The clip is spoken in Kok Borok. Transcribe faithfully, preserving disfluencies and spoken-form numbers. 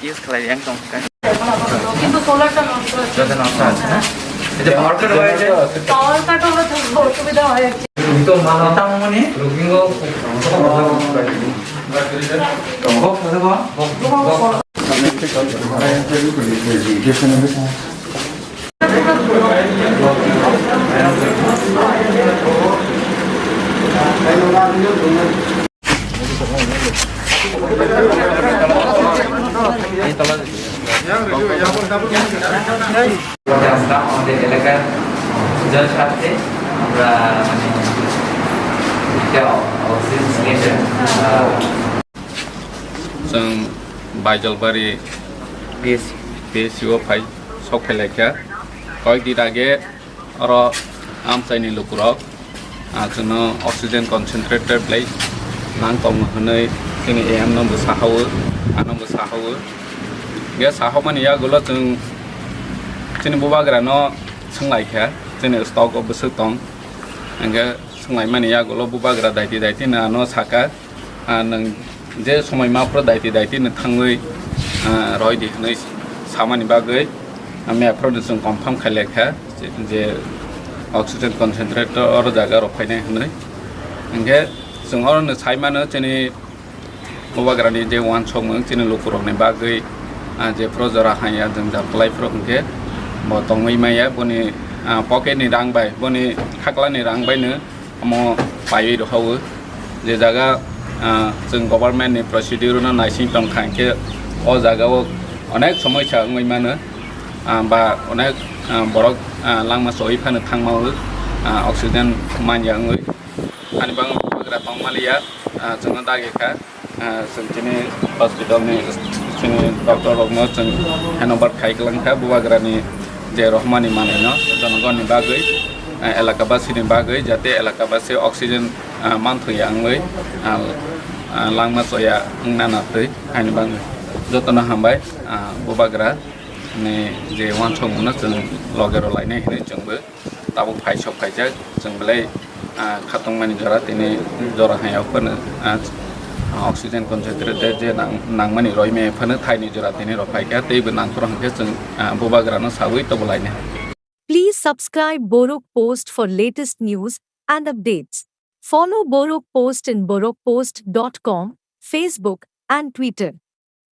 Use khlai yang tong kha. কিন্তু সোলারটা নষ্ট হচ্ছে। এটা পাওয়ার কাট হয়ে যায়। পাওয়ার কাট হলে তো অসুবিধা হয় আর কি। তুমি তো মালা তামনি রোগীও আসলাম আমাদের এলাকার সুজয় সাথে আমরা মানে একটা oxygen cylinder, ah, Chwng Baijalbari P S C o phai, sok phai laikha. Koyek din age oro amchaini lukurok, ah, chwngno oxygen concentrator belai nang tongo hwnwi chini A M no bo saha-o, ano bo saha-o. Hwnkhe saha mani yagulo chwng chini bubagrano swng laikha, chini stock o bwswk tong. Hwnkhe swng laimani yagulo bubagra daiti daiti no ano saka. Ah, nwng je somoi ma phuru daiti daiti no thangwi, ah, roi di hwnwi samani bagwi, ah, mia phuru no chwng confirm khai laikha je, je oxygen concentrator oro jaga rok phainai hwnwi. Hwnkhe chwng oro no sai mano chini bubagrani je uansukmung chini lukurokni bagwi, ah, je phuru jora hanya jwngjal kwlai phuru hwnkhe bo tongwi maya boni, ah, pocket ni rang bai, boni khaklani rang bai no omo paiwi rwhao. Je jaga, ah, chwng government ni procedure no naising tong kha, hwnkhe o jaga o onek somosya wngwi mano, ah, ba onek, ah, borok, ah, langma choi phano thangma o, ah, oxygen manya wngwi. Ani bang bubagra tong maliya, ah, chwngno dagi kha. Ah, chwng chini hospital ni chini doctor rokno chwng handover khai kwlang kha bubagrani je rohmani manwino jonogonni bagwi, ah, elakabasini bagwi jate elakabasi oxygen, ah, manthokya wngwi, ah, ah, langma choya wngna natwi haini bagwi jotono hambai, ah, bubagra ni je uansukmungno chwng loge rw lainai hinwi chwngbo tabuk phai sok phaijak, chwng belai, ah, khatungmani jora, tini jora hai phano, ah, oxygen concentrator je nang-, nangmani roi maya phano thaini jora tini rw phaikha, teibo nangphuru hwnkhe chwng, ah, bubagrano sawi tobolainai. Please subscribe Borok Post for latest news and updates. Follow Borok Post in borok post dot com, Facebook and Twitter.